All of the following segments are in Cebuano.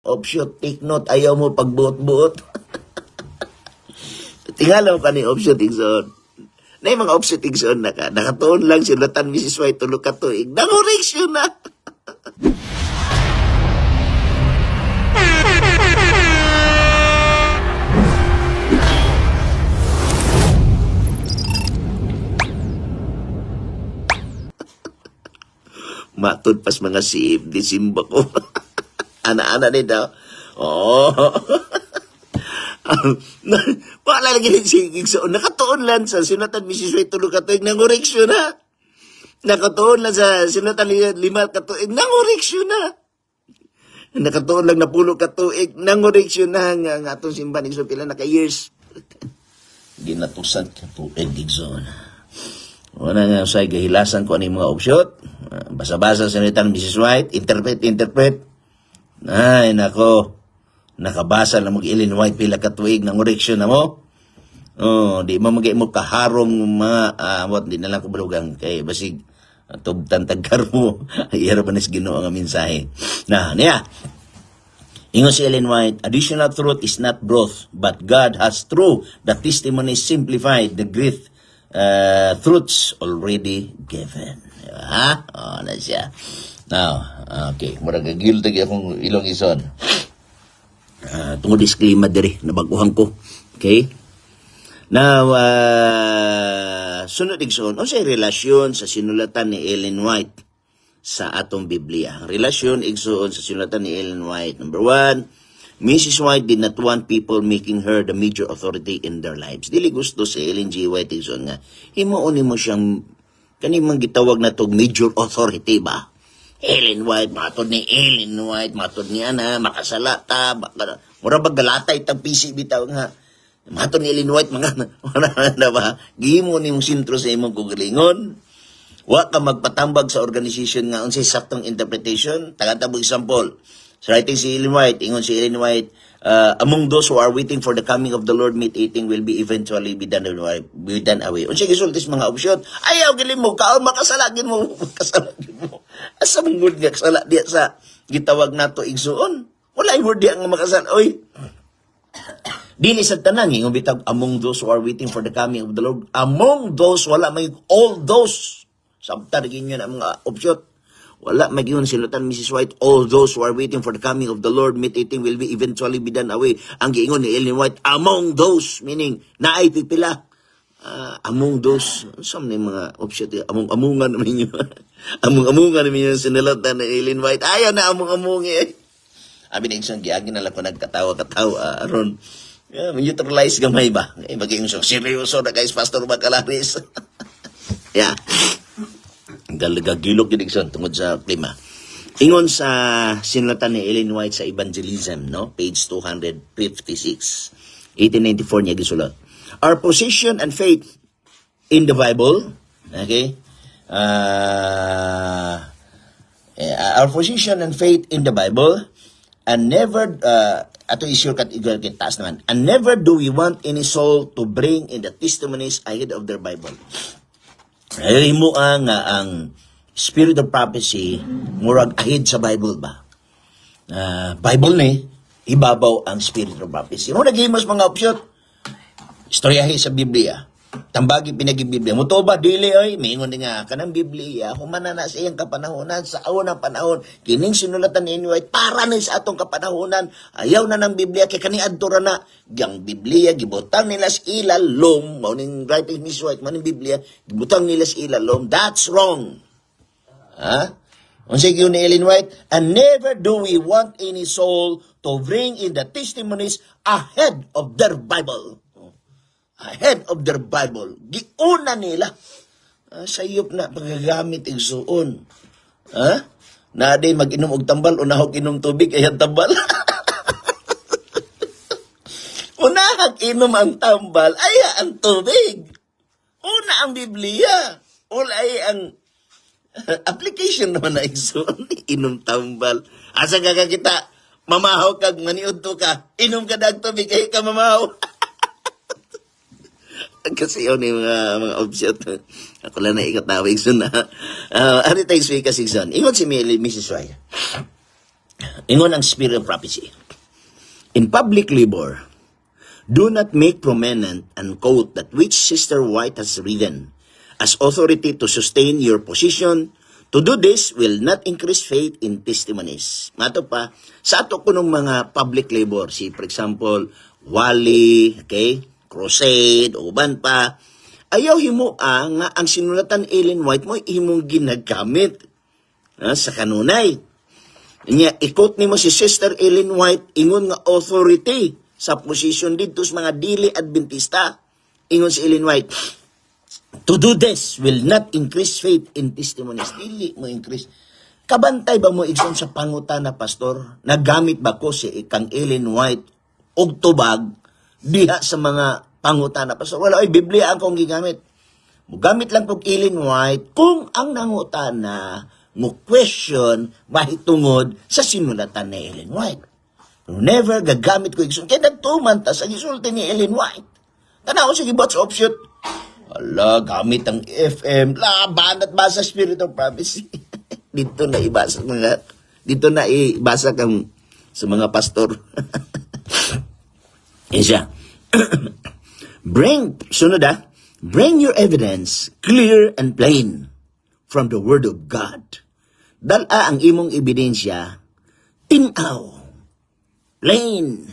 Offshoot, take note, ayaw mo pagbuot-buot. Tingala mo kani offshoot, igsoon. Na mga offshoot, igsoon, nakatuon lang sinulatan Mrs. White tulo ka tuig. Nangoreksyon na. Matud pas mga CFD simba ko. Ana-ana ni daw. Oo. Wala lagi ni si igsoon. Nakatuon lang sa sinulatan Mrs. White tulo ka tuig. Nangoreksyon na. Nakatuon lang sa sinulatan 5 ka tuig. Nangoreksyon na. Nakatuon lang na 10 ka tuig. Nangoreksyon na nga atong simbahan, igsoon, pila na ka years. Ginatusan ka tuig, igsoon. Wala nga sa gahilasan ko ano yung mga offshoot. Basa-basa sa ng Mrs. White, interpret, interpret. Ay, nako. Nakabasa na mag Ellen White pila ka tuig ng oreksyon na mo. Oh, di mo magay mo kaharong mga what di na lang ko balugang kay basig tubtan tagkar mo. Iyara ba nis Ginoo nga mensahe. Na, niya. Ingon si Ellen White, "Additional truth is not growth, but God has through the testimony simplified the great truths already given." Ha? Oh, na siya. Now, okay. Murag gagil tagi akong ilong, ison. Tungod disclaimer diri, nabaguhan ko. Okay? Now, sunod, igsoon, unsay relasyon sa sinulatan ni Ellen White sa atong Biblia? Ang relasyon, igsoon, sa sinulatan ni Ellen White. Number one, Mrs. White did not want people making her the major authority in their lives. Dili gusto si Ellen G. White, igsoon, nga himuon nimo siyang kani mang gitawag na tog major authority ba? Ellen White, matod ni Ellen White, matod niya na, makasala ta, baka, mura ba galatay tag PC bitaw nga. Matod ni Ellen White, mga, wala na ba? Gihimo ni mong sentro sa imong kugalingon. Wa ka magpatambag sa organization nga unsay saktong interpretation. Taga mo example. Sa writing si Ellen White, ingon si Ellen White, "Among those who are waiting for the coming of the Lord, meat eating will be eventually be done away." Be done away. Unsay gisulti sa mga opsyon? Ayaw gili mo kaon, makasalagin mo, makasalagin mo. Asa man gud nga kasala diya sa gitawag nato, igsuon? Wala word diya nga makasala. Oy, dili sa tanan, ingon bitag "among those who are waiting for the coming of the Lord." Among those, wala may all those. Sabta rin yun ang mga opsyon. Wala magyun sinutan Mrs. White, "All those who are waiting for the coming of the Lord, meat eating will be eventually be done away." Ang giingon ni Ellen White, among those, meaning naay pipila. Among those, some ni mga option, among amungan naman ninyo. Among amungan naman yung sinulatan ni Ellen White. Ayaw na among among eh. Abi na isang giagi na lang ko nagkatawa-katawa aron yeah, neutralize gamay ba? Eh, maging so seryoso na guys, Pastor Bacalaris. Yeah. Galagagilok yun, igsoon, tungod sa klima. Ingon sa sinulatan ni Ellen White sa Evangelism, no? Page 256. 1894 niya gisulat. Our position and faith in the Bible, okay? Our position and faith in the Bible, and never, ato is shortcut igor taas naman, and never do we want any soul to bring in the testimonies ahead of their Bible. Ay mo ang spirit of prophecy murag ahead sa Bible ba? Bible ni ibabaw ang spirit of prophecy. Mo naghimos mga opsyon. Istoryahe sa Biblia. Tambagi pinagi Biblia. Muto ba dili oy? Miingon ni nga kanang Biblia humana na sa iyang kapanahonan, sa unang panahon kining sinulatan ni Ellen White para ni sa atong kapanahonan. Ayaw na ng Biblia kay kani adto ra na. Yang Biblia gibutang nila sa ilalom, mao ning writing Miss White, mao ning Biblia gibutang nila sa ilalom. That's wrong. Ha? Unsay giyon ni Ellen White? "And never do we want any soul to bring in the testimonies ahead of their Bible." Ahead of their Bible. Giuna nila. Sayop na paggagamit, igsuon. Ha? Na di mag-inom og tambal, unahog inom tubig, ayan tambal. Unahag inom ang tambal, ay ang tubig. Una ang Biblia. Una ay ang application naman na, igsuon. Inom tambal. Asa ka kakita? Mamahaw kag maniud to ka. Inom ka dag tubig ay ka mamahaw. Kasi yun yung mga option. Ako lang na ikatawag igsoon na. Ano tayo speak kasi, igsoon? Ingon si Mrs. White. Ingon ang Spirit of Prophecy. In public labor, do not make prominent and quote that which Sister White has written as authority to sustain your position. To do this will not increase faith in testimonies. Mato pa, sa ato kunong mga public labor, si for example, Wali, okay, Crusade, o uban pa, ayaw himo nga ang sinulatan Ellen White mo imong ginagamit sa kanunay. Nya, i-quote nimo si Sister Ellen White ingon nga authority sa position dito sa mga dili Adventista. Ingon si Ellen White, to do this will not increase faith in testimonies. Dili mo increase. Kabantay ba mo, igsoon, sa pangutana, "Pastor, nagamit ba ko si kang Ellen White og tubag diha sa mga pangutana, pastor?" Wala ay, Biblia ang akong gigamit. Mugamit lang kog Ellen White kung ang nangutana mo question mahitungod sa sinulatan ni Ellen White. Pero never gagamit ko, igsoon. Kaya nagtuman ta sa gisulti ni Ellen White. Tanaw sa gibuhat sa offshoot. Ala, gamit ang FM. Laban at basa Spirit of Prophecy. Dito na ibasa kang sa mga pastor. Yan siya. Bring, sunod ah, bring your evidence clear and plain from the Word of God. Dala ang imong ebidensya, tinaw, plain,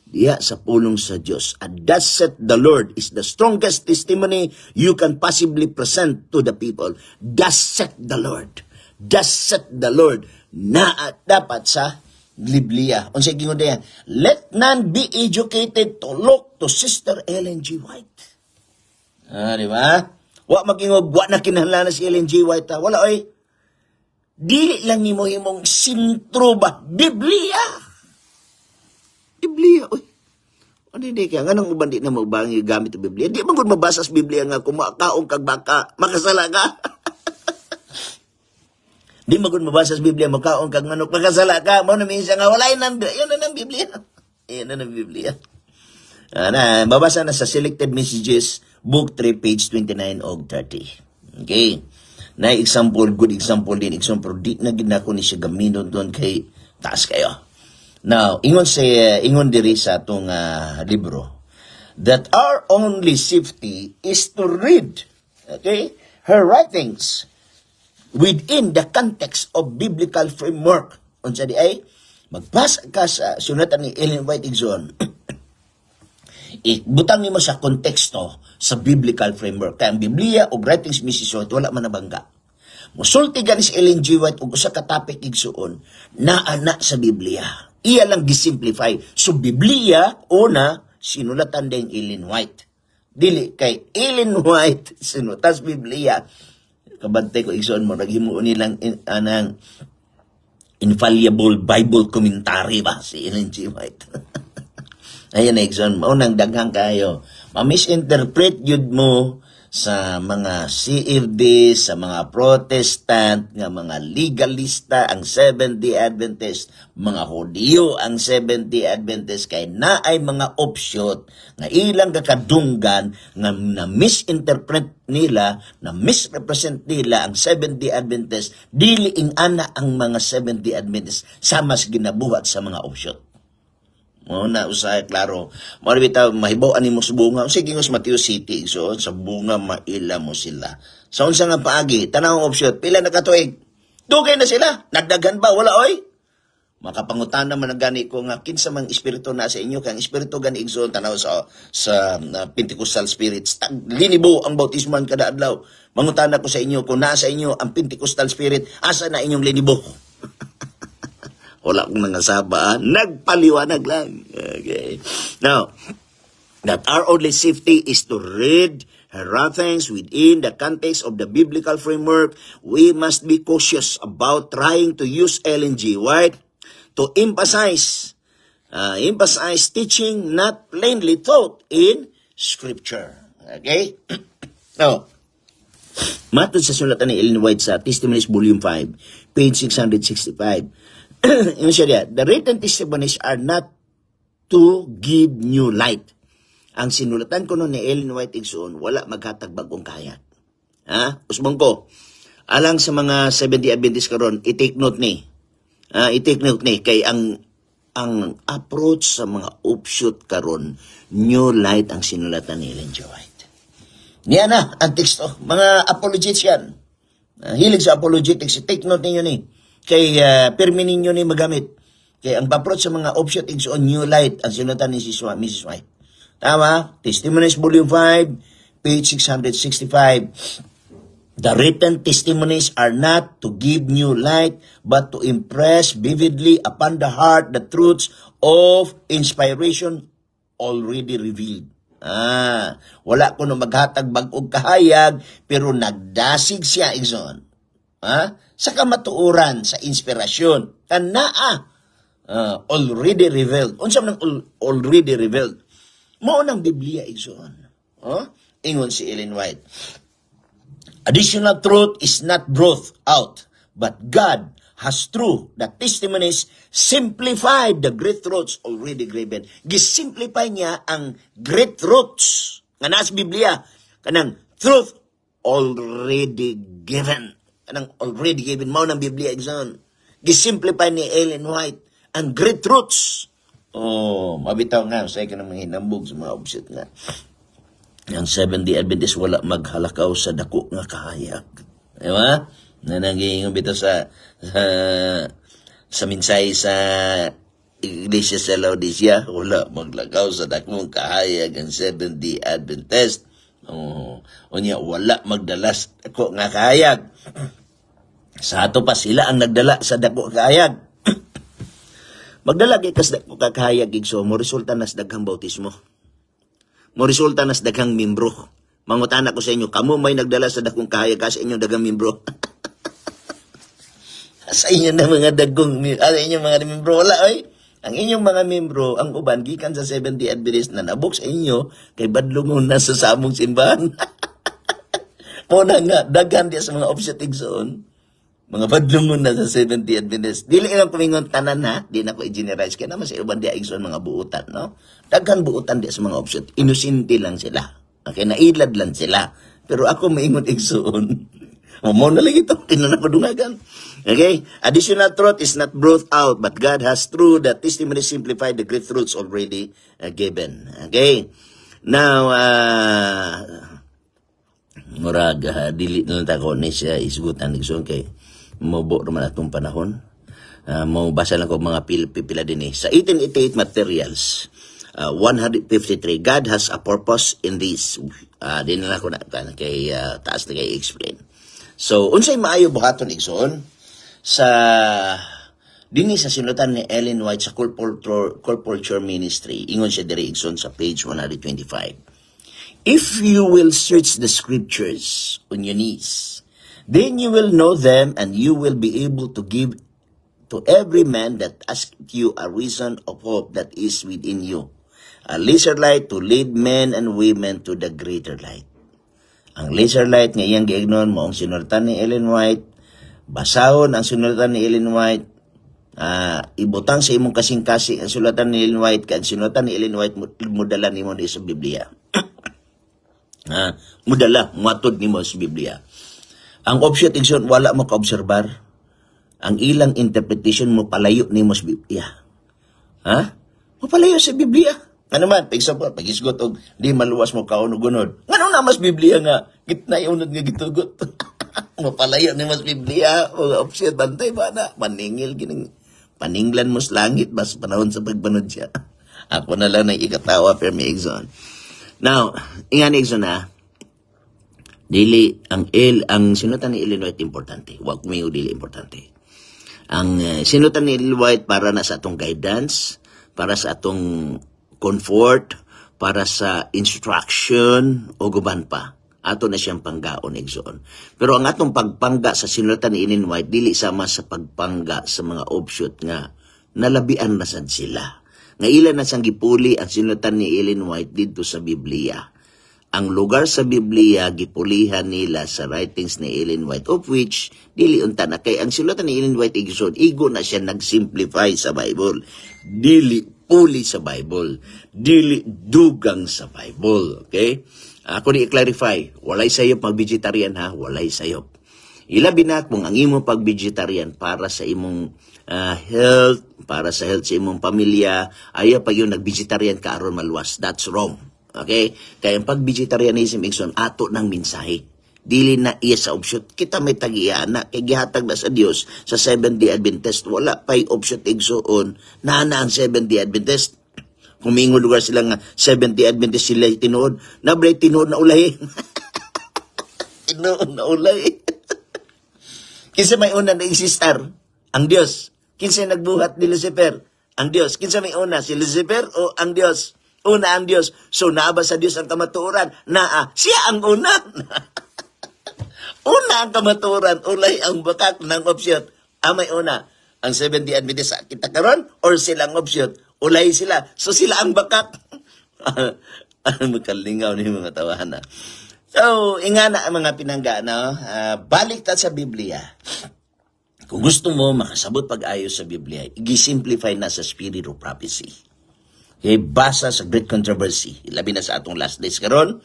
diya sa pulong sa Diyos. And thus said the Lord is the strongest testimony you can possibly present to the people. Thus said the Lord. Thus said the Lord. Naa dapat sa Biblia. Unsay gingon diya? Let none be educated to look to Sister Ellen G. White. Ah, di ba? Wa magingog, wa na kinahanglan si Ellen G. White, ha. Wala oy. Dili lang nimo himong sentro ba Biblia. Biblia, oy. Ano hindi kaya? Nganong uban di na magbangi gamit ang Biblia? Di man gud mabasa sa Biblia nga kung makaon kag baka, makasala ka. Di man gud mabasa sa Biblia, makaon kag manok, makasala ka. Mao na minsan nga wala yun ang, yun na ng Biblia. Yun na ng Biblia. Ah, na, mabasa na sa Selected Messages, Book 3, page 29 og 30. Okay. Na example, good example din. Example, di na gid nako ni siya gamiton doon kay taas kayo. Now, ingon diri sa atong libro that our only safety is to read, okay, her writings within the context of biblical framework. Unsa di ay magbasa ka sa sunatan ni Ellen White, igsoon, ibutang nimo sa konteksto sa biblical framework. Kaya ang Biblia o writings Mrs. White wala man nabangga. Musulti gani si Ellen G. White og usa ka topic, igsoon, naa na sa Biblia. Iya lang gisimplify. So Biblia una sinulatan din Ellen White. Dili kay Ellen White sinutas Biblia. Kabantay ko, igsoon, mo naghimo nilang anang infallible Bible commentary ba si Ellen G. White. Ayan na, igsoon, mao nang daghang kayo. Ma-misinterpret yun mo sa mga CFD, sa mga Protestant, nga mga legalista ang Seventh-day Adventist, mga Hudiyo ang Seventh-day Adventist, kay naay mga offshoot nga ilang kakadunggan nga na misinterpret nila, na misrepresent nila ang Seventh-day Adventist, dili ing ana ang mga Seventh-day Adventist sama sa ginabuhat sa mga offshoot. Mo na usahay klaro. Mo bitaw mahibaw ani mo sa bunga. Sige ngos Mateo City so sa bunga maila mo sila. Sa unsa nga paagi, tanaw ang offshoot, pila na katuig? Dugay na sila. Nagdaghan ba? Wala oy. Makapangutana man ang gani ko nga kinsa mang espiritu na sa inyo, kay ang espiritu gani, igsoon, tanaw sa Pentecostal spirits, tag linibo ang bautismoan kada adlaw. Mangutana ko sa inyo, kung naa sa inyo ang Pentecostal spirit, asa na inyong linibo? Wala akong nangasaba, ah. Nagpaliwanag lang. Okay. Now, that our only safety is to read her writings within the context of the biblical framework, we must be cautious about trying to use Ellen G. White to emphasize teaching not plainly taught in Scripture. Okay? Now, matod sa sulatan ni Ellen White sa Testimonies Volume 5, page 665, yun siya diya, the written testimonies are not to give new light. Ang sinulatan ko noon ni Ellen White, igsoon, wala maghatag bagong kahayag. Ha? Usbong ko, alang sa mga 70 Adventist karon, i-take note ni. I-take note ni kay ang approach sa mga offshoot karon, New Light ang sinulatan ni Ellen G. White. Niya na ang teksto. Mga apologists yan. Hilig sa apologetics. Take note ninyo ni. Kay pirmi ninyo ni magamit. Kay ang approach sa mga offshoot is on New Light ang sinulatan ni Mrs. White. Tama? Testimonies Volume 5, page 665. The written testimonies are not to give new light, but to impress vividly upon the heart the truths of inspiration already revealed. Wala ko no maghatag bag-ong kahayag, pero nagdasig siya, igsoon. Sa kamatuoran, sa inspirasyon. Kanaa, already revealed. Unsa man ang already revealed? Mao nang Biblia, igsoon. Oh? Ingon si Ellen White. Additional truth is not brought out, but God has through the testimonies simplified the great truths already given. Gisimplify niya ang great truths nga nasa Biblia. Kanang truth already given. Kanang already given. Mao ng Biblia, igsoon. Gisimplify ni Ellen White ang great truths. Oh, mabitaw nga sa ka ng mga hinambog sa mga offshoot nga. Ang Seventh-day Adventist wala maghalakaw sa dako nga kahayag. Di ba? Na nanggingon bitaw sa minsay sa Iglesia sa Laodicea, wala maglakaw sa dakong kahayag ang Seventh-day Adventist. Oh, unya wala magdala sa dako nga kahayag. Sa ato pa sila ang nagdala sa dako kahayag. Magdala kay kas dako ka kahayag, igso, mo resulta nas daghang bautismo. Mo resulta nas daghang membro. Mangutana ko sa inyo, kamo may nagdala sa dakong kahayag ka sa inyo daghang membro? Sa inyo na mga dagkong, sa inyong mga membro, wala oy. Ang inyong mga membro, ang uban gikan sa Seventh-day Adventist na nabok sa inyo kay badlongon na sa samong simbahan. Mo na nga daghan di sa mga offshoot, igsoon. Mga badlongon na sa Seventh-day Adventist. Dili lang kumingon tanan ha, di na ko i-generalize kay naman sa uban di igsoon mga buutan, no? Daghan buutan di sa mga offshoot. Inosente lang sila. Okay, nailad lang sila. Pero ako maingon, igsoon. Mo na lang ito, tinan ko dungagan. Okay? Additional truth is not brought out, but God has through the testimony simplified the great truths already given. Okay? Now, murag dili na lang ta ko ni siya isgutan, igsoon, kay mobo naman atong panahon. Mo basa lang ko mga pipila din eh. Sa 1888 Materials, 153, God has a purpose in this. Di na lang ko na kay taas na kay explain. So, unsay maayo buhaton, igsoon, sa dinhi sa sinulatan ni Ellen White sa Colporteur Ministry? Ingon siya diri, igsoon, sa page 125. If you will search the scriptures on your knees, then you will know them and you will be able to give to every man that asks you a reason of hope that is within you. A lesser light to lead men and women to the greater light. Ang lesser light nga iyang giignon mo ang sinulatan ni Ellen White. Basahon ang sinulatan ni Ellen White. Ibutang sa imong kasing-kasing ang sulatan ni Ellen White kay ang sinulatan ni Ellen White mudala nimo di sa Biblia. Mudala, muatod nimo sa Biblia. Ang offshoot, igsoon, wala mo kaobserbar. Ang ilang interpretation mo palayo nimo sa Biblia. Ha? Mo palayo sa Biblia. Ano man, for example, pag isgot og di maluwas mo kaon og unod. Ngano na mas Biblia nga gitna unod nga gitugot? Mapalayo ni mas Biblia o offshoot, bantay ba na maningil gining paninglan mo sa langit bas panahon sa pagbanod siya. Ako na lang ang ikatawa pero may igsoon. Now, ingan, igsoon na dili ang el ang sinutan ni Ellen White importante. Wag mo yung dili importante. Ang sinutan ni Ellen White para na sa atong guidance, para sa atong comfort, para sa instruction o guban pa. Ato na siyang panggaon, igsoon. Pero ang atong pagpangga sa sinulatan ni Ellen White dili sama sa pagpangga sa mga offshoot nga nalabian na sad sila. Nga ilan na siyang gipuli ang sinulatan ni Ellen White didto sa Biblia. Ang lugar sa Biblia gipulihan nila sa writings ni Ellen White, of which dili unta na kay ang sulatan ni Ellen White, igsoon, igo na siya nagsimplify sa Bible, dili puli sa Bible, dili dugang sa Bible. Okay, ako ni i-clarify, walay sayop mag-vegetarian ha, walay sayop. Ilabi na kung ang imong pag-vegetarian para sa imong health, para sa health sa imong pamilya. Ayaw pa yun nag-vegetarian ka aron maluwas. That's wrong. Okay? Kaya ang pag-vegetarianism, igsoon, ato ng mensahe. Dili na iya sa option. Kita may tagiya na kay gihatag na sa Dios sa Seventh-day Adventist. Wala pa'y option, igsoon. Naa na ang Seventh-day Adventist. Kung miingon lugar sila nga Seventh-day Adventist sila tinuod, nablay tinuod na ulay. Tinuod na ulay. Kinsa may una na existar? Ang Dios. Kinsa nagbuhat ni Lucifer? Ang Dios. Kinsa may una, si Lucifer o ang Dios? Una ang Dios. So naa ba sa Dios ang kamatuoran? Naa. Siya ang una. Una ang kamatuoran, ulay ang bakak ng option. Ang may una, ang Seventh-day Adventist kita karon or silang option? Ulay sila. So sila ang bakak. Ano, makalingaw ni mga tawahan na. So, ingana ang mga pinangga, no? Ah, balik ta sa Biblia. Kung gusto mo makasabot pag-ayo sa Biblia, i-simplify na sa Spirit of Prophecy. Okay, basa sa Great Controversy. Labi na sa atong last days karon.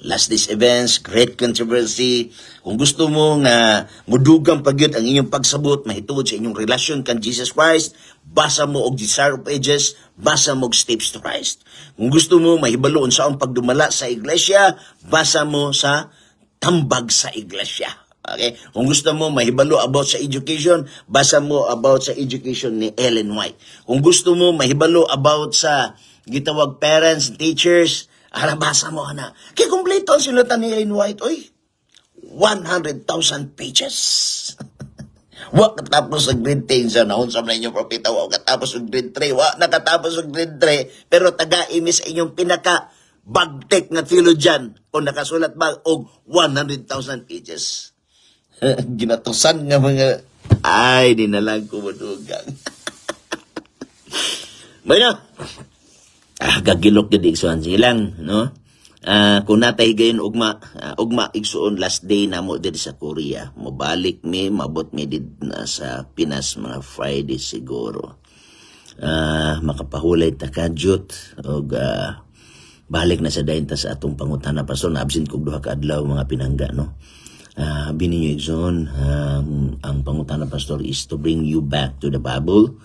Last days events, Great Controversy. Kung gusto mo nga mudugang pagyud ang inyong pagsabot mahitungod sa inyong relasyon kan Jesus Christ, basa mo og Desire of Ages, basa mo og Steps to Christ. Kung gusto mo mahibalo unsa ang pagdumala sa iglesia, basa mo sa Tambag sa Iglesia. Okay? Kung gusto mo mahibalo about sa education, basa mo about sa education ni Ellen White. Kung gusto mo mahibalo about sa gitawag parents and teachers, ara basa mo ana. Kay kompleto ang sinulatan ni Ellen White, oy. 100,000 pages. Wa katapos sa grade 10 sa naon sa inyong propeta, wa katapos sa grade 3, wa nakatapos sa grade 3, pero taga-imi sa inyong pinaka bagtek nga theologian kung nakasulat ba og 100,000 pages. Ginatusan nga mga ay di na lang ko madugang. Bueno, gagilok gyud, igsoon, silang, no? Kung natay gayon ugma, ugma, igsoon, last day namo diri sa Korea. Mobalik mi, mabot mi did na sa Pinas mga Friday siguro. Makapahulay ta kadyot og balik na sa dayon ta sa atong pangutana, pastor. Na absent kog 2 ka adlaw, mga pinangga, no? Bini niyo, igsoon, ang pangutana, pastor, is to bring you back to the Bible.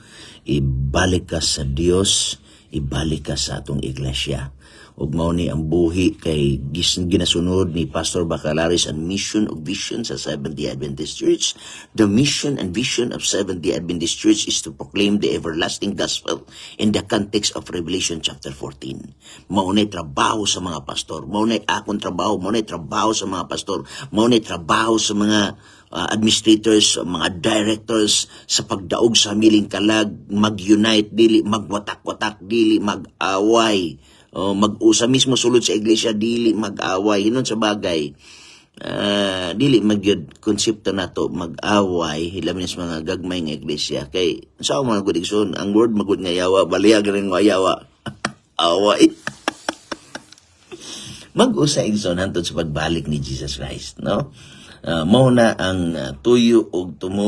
Ibalik ka sa Dios, ibalik ka sa atong iglesia. Ug mao ni ang buhi kay ginasunod ni Pastor Bacalaris ang mission ug vision sa Seventh-day Adventist Church. The mission and vision of Seventh-day Adventist Church is to proclaim the everlasting gospel in the context of Revelation chapter 14. Mao nay trabaho sa mga pastor, mao nay akong trabaho, mao nay trabaho sa mga pastor, mao nay trabaho sa mga administrators, mga directors sa pagdaog sa miling kalag, mag-unite, dili magwatak-watak, dili mag-away. O mag-usa mismo sulod sa iglesia, dili mag-away. Hinon sa bagay, dili magyud konsepto nato mag-away hilabi sa mga gagmay nga iglesia kay sa mga gud, igsoon, ang word magud nga yawa baliyag rin nga yawa away. Mag-usa, igsoon, hantod sa pagbalik ni Jesus Christ, no? Mao na ang tuyo og tumo.